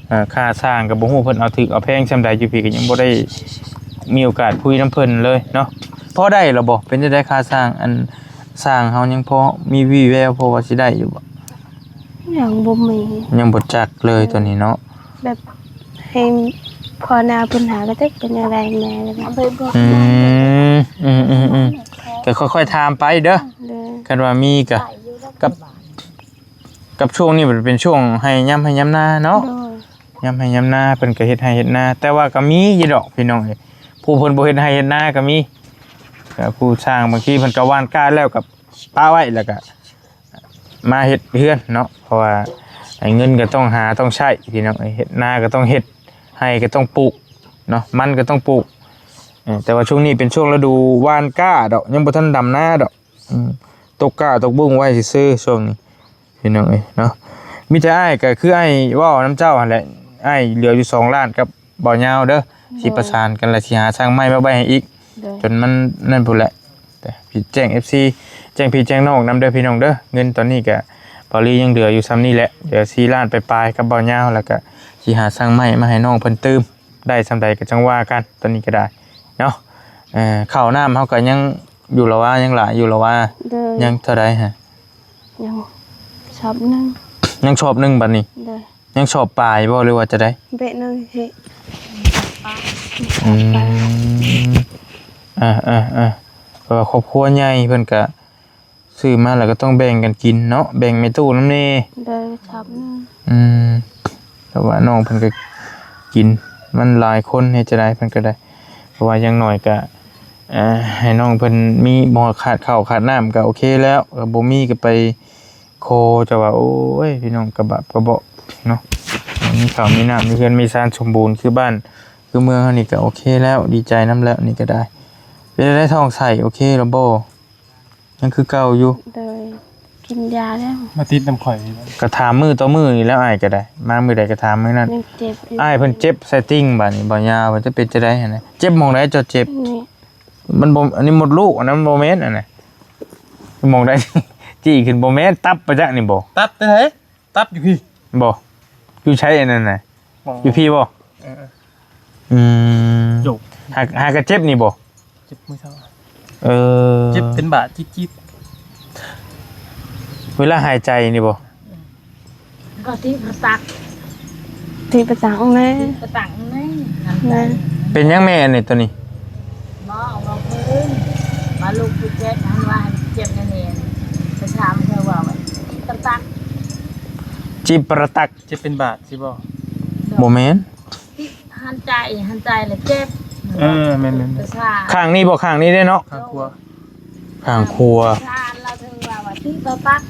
ເອີ ຄ່າຊ່າງກໍບໍ່ຮູ້ເພິ່ນເອົາຖືກເອົາແພງສ່ຳໃດ ຢູ່ພີ້ກໍຍັງບໍ່ໄດ້ມີໂອກາດຄຸຍນຳເພິ່ນເລີຍເນາະ ພໍໄດ້ລະບໍ່? ເປັນຈັ່ງໃດຄ່າຊ່າງ ອັນ ຊ່າງເຮົາຍັງພໍມີວີ່ແວວ ພໍວ່າຊິໄດ້ຢູ່ບໍ່? ຍັງບໍ່ມີ ຍັງບໍ່ຈັກເລີຍ ໂດຍ ຕອນນີ້ເນາະ ແບບໃຫ້ພໍ່ນາເພິ່ນຫາກໍຈັກເປັນຈັ່ງໃດແດ່ ອືມ ອືມໆໆ ກໍຄ່ອຍໆຖາມໄປເດີ ໂດຍ ຄັນວ່າມີກໍ ກັບ ກັບຊ່ວງນີ້ມັນເປັນຊ່ວງໄຮ່ ຍາມໄຮ່ຍາມນາເນາະ ໂດຍ ຍາມໄຮ່ຍາມນາເພິ່ນກໍເຮັດໄຮ່ເຮັດນາ ແຕ່ວ່າກໍມີຢູ່ດອກ ພີ່ນ້ອງເອີຍ ຜູ້ເພິ່ນບໍ່ເຮັດໄຮ່ເຮັດນາກໍມີ ກໍຜູ້ຊ່າງບາງທີເພິ່ນກໍຫວ່ານກ້າແລ້ວກໍປະໄວ້ ແລ້ວກໍ ມາເຮັດເຮືອນເນາະ ເພາະວ່າໄອ້ເງິນກໍຕ້ອງຫາຕ້ອງໃຊ້ ພີ່ນ້ອງເອີຍ ເຮັດນາກໍຕ້ອງເຮັດ ໄຮ່ກໍຕ້ອງປູກເນາະ ມັນກໍຕ້ອງປູກ ເອີ ແຕ່ວ່າຊ່ວງນີ້ເປັນຊ່ວງລະດູຫວ່ານກ້າດອກ ຍັງບໍ່ທັນດຳນາດອກ ອືມ ຕົກກ້າຕົກບຸ້ງໄວ້ຊື່ໆ ຊ່ວງນີ້ ພີ່ນ້ອງເອີຍເນາະ ມີແຕ່ອ້າຍກໍຄືອ້າຍເວົ້ານຳເຈົ້າຫັ້ນແຫຼະ ອ້າຍເຫຼືອຢູ່ສອງລ້ານກັບ ບໍ່ຍາວເດີ ໂດຍ ຊິປະສານກັນ ແລະ ຊິຫາຊ່າງໄມ້ມາໄວ້ໃຫ້ອີກ ໂດຍ ຈົນມັນນັ້ນພຸ້ນແຫຼະ ແຕ່ພີ່ແຈ້ງເອັຟຊີ ແຈ້ງພີ່ແຈ້ງນ້ອງນຳເດີພີ່ນ້ອງເດີ ເງິນຕອນນີ້ກະ ເບົາລີຍັງເຫຼືອຢູ່ຊ່ຳນີ້ແຫຼະ ເຫຼືອສີ່ລ້ານປາຍໆກັບເບົາຍາວ ແລ້ວກະຊິຫາຊ່າງໄມ້ມາໃຫ້ນ້ອງເພິ່ນຕື່ມ ໄດ້ຊ່ຳໃດກະຈັ່ງວ່າກັນ ຕອນນີ້ກະໄດ້ເນາະ ເອີ ເຂົ້ານ້ຳເຮົາກະຍັງຢູ່ລະວ່າ ຍັງຫຼາຍຢູ່ລະວ່າ ໂດຍ ຍັງເທົ່າໃດຫະ? ຍັງສອບໜຶ່ງ ຍັງສອບໜຶ່ງບັດນີ້ ໂດຍ ຍັງສອບປາຍບໍ່ ຫຼືວ່າຈັ່ງໃດ? ເບະໜຶ່ງເຮ ອືມ ເອີໆໆ ເພາະວ່າຄອບຄົວໃຫຍ່ເພິ່ນກະຊື້ມາແລ້ວກໍຕ້ອງແບ່ງກັນກິນເນາະ ແບ່ງແມ່ຕູ້ນຳແດ່ ໂດຍ ສອບໜຶ່ງ ອືມ ເພາະວ່ານ້ອງເພິ່ນກໍກິນ ມັນຫຼາຍຄົນເຮັດຈັ່ງໃດເພິ່ນກໍໄດ້ ເພາະວ່າຢ່າງໜ້ອຍກໍ ເອີ ໃຫ້ນ້ອງເພິ່ນມີ ບໍ່ຂາດເຂົ້າຂາດນ້ຳກໍໂອເຄແລ້ວ ກໍບໍ່ມີກໍໄປຂໍ ແຕ່ວ່າ ໂອ້ຍ ພີ່ນ້ອງ ກະບາບກະເບາະເນາະ ມີເຂົ້າມີນ້ຳ ມີເຮືອນມີຊານສົມບູນ ຄືບ້ານຄືເມືອງເຮົານີ້ກໍໂອເຄແລ້ວ ດີໃຈນຳແລ້ວ ນີ້ກໍໄດ້ ເປັນໃດ ທ້ອງໃສໂອເຄແລ້ວບໍ່? ຍັງຄືເກົ່າຢູ່ ໂດຍ ກິນຢາແລ້ວ ມາຕິດນຳຂ້ອຍນີ້ແຫຼະ ກໍຖາມມື້ຕໍ່ມື້ນີ້ແຫຼະ ອ້າຍກໍໄດ້ ມາມື້ໃດກໍຖາມມື້ນັ້ນ ຍັງເຈັບຢູ່ ອ້າຍເພິ່ນເຈັບໃສ່ຕິ່ງ ບາດນີ້ບໍ່ຍາວ ມັນຈະເປັນຈັ່ງໃດຫັ້ນນະ ເຈັບໝ່ອງໃດເຈົ້າເຈັບ? ນີ້ ມັນບໍ່ ອັນນີ້ມົດລູກ ອັນນັ້ນມັນບໍ່ແມ່ນ ອັນນັ້ນໝ່ອງໃດ ຈີ້ຂຶ້ນ ບໍ່ແມ່ນ ຕັບປະຈັກນີ້ບໍ່? ຕັບແຕ່ໃສ? ຕັບຢູ່ພີ້ ບໍ່ ຢູ່ໃສອັນນັ້ນນະ? ຢູ່ພີ້ບໍ່? ເອີ ອືມ ຫາກ ຫາກະເຈັບນີ້ບໍ່? ເຈັບມື້ເຊົ້າ ເອີ ເຈັບເປັນບາດຈິບໆ ເວລາຫາຍໃຈນີ້ບໍ່? ກໍທີ່ປະຕັກ ທີ່ປະຕັກແນ່ ທີ່ປະຕັກແນ່ ແນ່ ເປັນຫຍັງແມ່ອັນນີ້ ໂຕນີ້? ໝໍເວົ້າພື້ນ ວ່າລູກຜູ້ເຈັບ ຫັ້ນວ່າເຈັບແນວນີ້ ໄປຖາມເຂົາວ່າ ຈີປະຕັກ ຈີປະຕັກ ເຈັບເປັນບາດຊິບໍ່? ບໍ່ແມ່ນ ຫັ້ນໃຈ ຫັ້ນໃຈລະເຈັບ ເອີ ແມ່ນໆໆ ປະສາດ ຂ້າງນີ້ບໍ່? ຂ້າງນີ້ເດ້ເນາະ ຂ້າງຂວາ ຂ້າງຂວາ ປະສາດລະເຖິງວ່າ ວ່າຈີປະຕັກ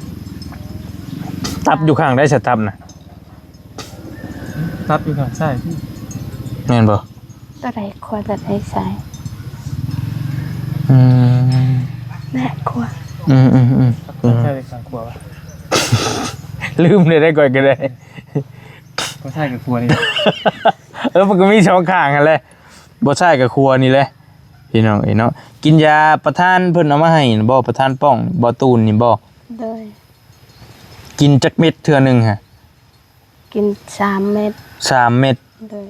ຕັບຢູ່ຂ້າງໃດສະ? ຕັບນະ ຕັບຢູ່ຂ້າງຊ້າຍ ແມ່ນບໍ່? ຕົວໃດຂວາ ຕົວໃດຊ້າຍ? ອືມ ແນະຂວາ ອືມໆໆ ໃຊ້ໄປຂ້າງຂວາວະ? ລືມເລີຍໄດ໋ ຂ້ອຍກໍໄດ້ ບໍ່ໃຊ້ກັບຂວານີ້ ເອີ ມັນກໍມີສອງຂ້າງຫັ້ນແຫຼະ ບໍ່ໃຊ້ກັບຂວານີ້ແຫຼະ ພີ່ນ້ອງເອີຍເນາະ ກິນຢາປະທານເພິ່ນເອົາມາໃຫ້ບໍ່? ປະທານປ້ອງ ບໍ່ຕູນນີ້ບໍ່? ໂດຍ ກິນຈັກເມັດເທື່ອໜຶ່ງຫະ? ກິນສາມເມັດ ສາມເມັດ ໂດຍ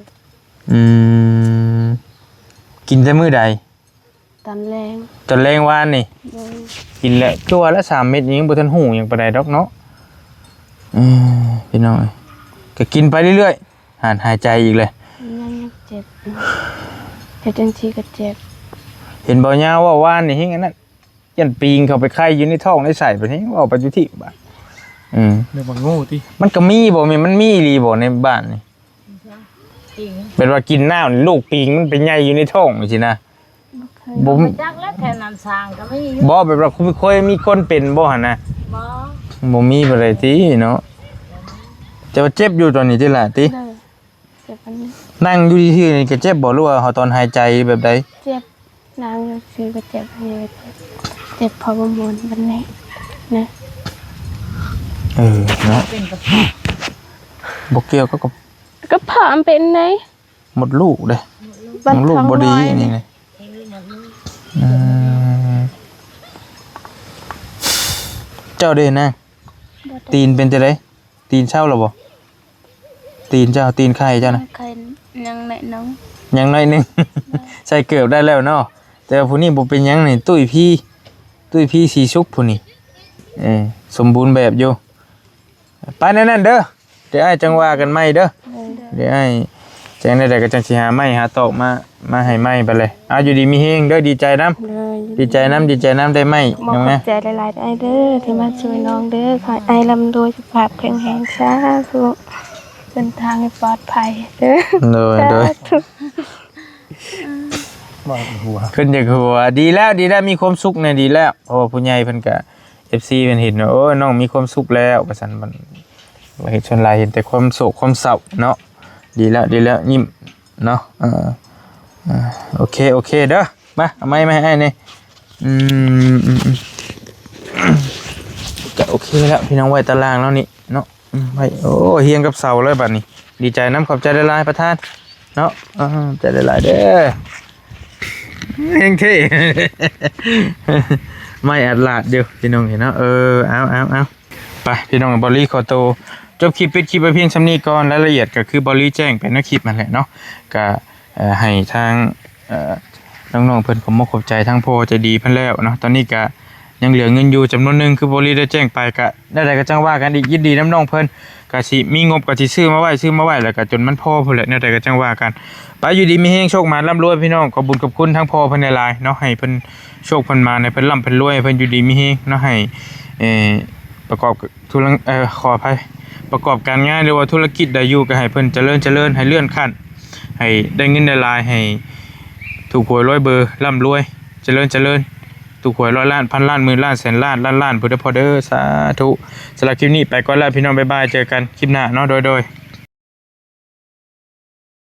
ອືມ ກິນແຕ່ມື້ໃດ? ຕອນແລງ ຕອນແລງວານນີ້ ໂດຍ ກິນແລ້ວ ຄືວ່າລະສາມເມັດນີ້ ຍັງບໍ່ທັນຮູ້ຫຍັງປານໃດດອກເນາະ. ເອີ ພີ່ນ້ອງເອີຍ ກໍກິນໄປເລື້ອຍໆ ຫານຫາຍໃຈອີກເລີຍ ຍັງ ຍັງເຈັບຢູ່ ເຮັດຈັ່ງຊີ້ກໍເຈັບ. ເຫັນເບົາຍາວເວົ້າວານນີ້ ແຮງອັນນັ້ນ ຢ້ານປີງເຂົ້າໄປໄຂ່ຢູ່ໃນທ້ອງໃນໄສ້ ບັດນີ້ເວົ້າໄປຢູ່ທີ່ບາດ. ອືມ ເລື່ອງບັກງູຕິ ມັນກໍມີບໍ່ແມ່ນ ມັນມີອີ່ຫຼີບໍ່ໃນບ້ານນີ້? ປີງ ແບບວ່າກິນນ້ຳ ລູກປີງມັນໄປໃຫຍ່ຢູ່ໃນທ້ອງຊີ້ນະ. ບໍ່ເຄີຍ ບໍ່ ບໍ່ຮູ້ຈັກແລ້ວ ແຖວນ້ຳສ້າງກໍມີຢູ່. ບໍ່ ແບບວ່າເຄີຍມີຄົນເປັນບໍ່ຫັ້ນນະ? ບໍ່ ບໍ່ມີປານໃດຕິເນາະ. ແຕ່ວ່າເຈັບຢູ່ຕອນນີ້ຕິຫຼ້າຕິ? ໂດຍ ເຈັບອັນນີ້ ນັ່ງຢູ່ຊື່ໆນີ້ກໍເຈັບບໍ່ ຫຼືວ່າເຮົາຕອນຫາຍໃຈແບບໃດ? ເຈັບ ນັ່ງຢູ່ຊື່ກໍເຈັບ ອັນນີ້ກໍເຈັບ ເຈັບພໍບໍ່ມ່ວນປານໃດນະ. ເອີ ເນາະ ເປັນກະເພາະ ບໍ່ກ່ຽວກັບ ກະ ກະເພາະມັນເປັນໃດ? ມົດລູກເດ້ ບັດ ມົດລູກບໍ່ດີ ທ້ອງລອຍ ນີ້ນະ. ອືມ ເຈົ້າເດ້ນາງ? ບໍ່ໄດ້ ຕີນເປັນຈັ່ງໃດ? ຕີນເຊົາແລ້ວບໍ່? ຕີນເຈົ້າ ຕີນໄຂ່ເຈົ້ານະ? ຍັງໄຂ່ ຍັງໜ້ອຍໜຶ່ງ ຍັງໜ້ອຍໜຶ່ງ ໂດຍ ໃສ່ເກີບໄດ້ແລ້ວເນາະ. ແຕ່ວ່າຜູ້ນີ້ບໍ່ເປັນຫຍັງນີ້ ຕຸ້ຍພີ ຕຸ້ຍພີສີສຸກຜູ້ນີ້ ເອີ ສົມບູນແບບຢູ່. ໄປແນວນັ້ນເດີ ດຽວອ້າຍຈັ່ງວ່າກັນໃໝ່ເດີ. ໂດຍ ດຽວອ້າຍຈັ່ງໃດກໍຈັ່ງຊິຫາໄມ້ຫາຕອກມາ ມາໃຫ້ໃໝ່ບັດແຫຼະ. ເອົາ ຢູ່ດີມີແຮງເດີ ດີໃຈນຳ. ໂດຍ ດີໃຈນຳ ດີໃຈນຳ ໄດ້ໄມ້ ຂອບໃຈຫຼາຍໆ ອ້າຍເດີ ທີ່ມາຊ່ວຍນ້ອງເດີ. ຂໍໃຫ້ອ້າຍລ່ຳລວຍ ສຸຂະພາບແຂງແຮງ ສາທຸ. ເດີນທາງໃຫ້ປອດໄພເດີ. ໂດຍ ໂດຍ ສາທຸ. ຂຶ້ນຢາກຫົວ ດີແລ້ວ ດີແລ້ວ ມີຄວາມສຸກນີ້ດີແລ້ວ. ເພາະວ່າຜູ້ໃຫຍ່ເພິ່ນກະ ເອັຟຊີ ເພິ່ນເຫັນວ່າ ໂອ້ຍ ນ້ອງມີຄວາມສຸກແລ້ວ ວ່າຊັ້ນ. ເຫັນ ສ່ວນຫຼາຍເຫັນແຕ່ຄວາມໂສກຄວາມເສົ້າເນາະ. ດີແລ້ວ ດີແລ້ວ ຍິ້ມເນາະ. ເອີ ເອີ ໂອເຄ ໂອເຄເດີ. ມາ ເອົາໄມ້ມາໃຫ້ອ້າຍແດ່. ອືມ ອືມ ອືມ ກະໂອເຄແລ້ວ ພີ່ນ້ອງ ໄວ້ຕາລ່າງແລ້ວນີ້ເນາະ. ອືມ ໄວ້ ໂອ້ ຮຽງກັບເສົາເລີຍບັດນີ້. ດີໃຈນຳ ຂອບໃຈຫຼາຍໆ ປະທານເນາະ. ເອີ ຂອບໃຈຫຼາຍໆເດີ. ແຮງເທ່ ໄມ້ອັດລາດຢູ່ ພີ່ນ້ອງເອີຍເນາະ. ເອີ ເອົາ ເອົາ ເອົາ ໄປ ພີ່ນ້ອງ ເອົາ ເບົາລີຂໍໂຕຈົບຄລິບ ປິດຄລິບໄວ້ພຽງສ່ຳນີ້ກ່ອນ. ລາຍລະອຽດກໍຄືເບົາລີແຈ້ງໄປໃນຄລິບຫັ້ນແຫຼະເນາະ. ກໍ ເອີ ໃຫ້ທາງ ເອີ ນ້ອງໆເພິ່ນຂອບມຸກຂອບໃຈທາງພໍ່ໃຈດີເພິ່ນແລ້ວເນາະ. ຕອນນີ້ກະຍັງເຫຼືອເງິນຢູ່ຈຳນວນໜຶ່ງ ຄືເບົາລີໄດ້ແຈ້ງໄປ. ກະແນວໃດກໍຈັ່ງວ່າກັນອີກ ຍິນດີນຳນ້ອງເພິ່ນ. ກະຊິມີງົບກໍຊິຊື້ມາໄວ້ ຊື້ມາໄວ້ ແລ້ວກະຈົນມັນພໍພຸ້ນແຫຼະ. ແນວໃດກໍຈັ່ງວ່າກັນ. ໄປ ຢູ່ດີມີແຮງ ໂຊກໝານ ລ່ຳລວຍ ພີ່ນ້ອງ. ຂອບບຸນຂອບຄຸນທາງພໍ່ເພິ່ນຫຼາຍໆເນາະ ໃຫ້ເພິ່ນໂຊກເພິ່ນໝານ ໃຫ້ເພິ່ນລ່ຳເພິ່ນລວຍ ໃຫ້ເພິ່ນຢູ່ດີມີແຮງເນາະ. ໃຫ້ ເອີ ປະກອບ ທຸລະ ເອີ ຂໍອະໄພ ປະກອບການງານ ຫຼືວ່າທຸລະກິດໃດຢູ່ ກໍໃຫ້ເພິ່ນຈະເລີນ ຈະເລີນ ໃຫ້ເລື່ອນຂັ້ນ ໃຫ້ໄດ້ເງິນໄດ້ຫຼາຍ ໃຫ້ຖືກຫວຍລວຍເບີ ລ່ຳລວຍ ຈະເລີນ ຈະເລີນ ຖືກຫວຍຮ້ອຍລ້ານ ພັນລ້ານ ໝື່ນລ້ານ ແສນລ້ານ ລ້ານລ້ານພຸ້ນເດີພໍ່ເດີ. ສາທຸ. ສຳລັບຄລິບນີ້ໄປກ່ອນແລ້ວ ພີ່ນ້ອງ ບາຍບາຍ ເຈີກັນຄລິບໜ້າເນາະ. ໂດຍ ໂດຍ.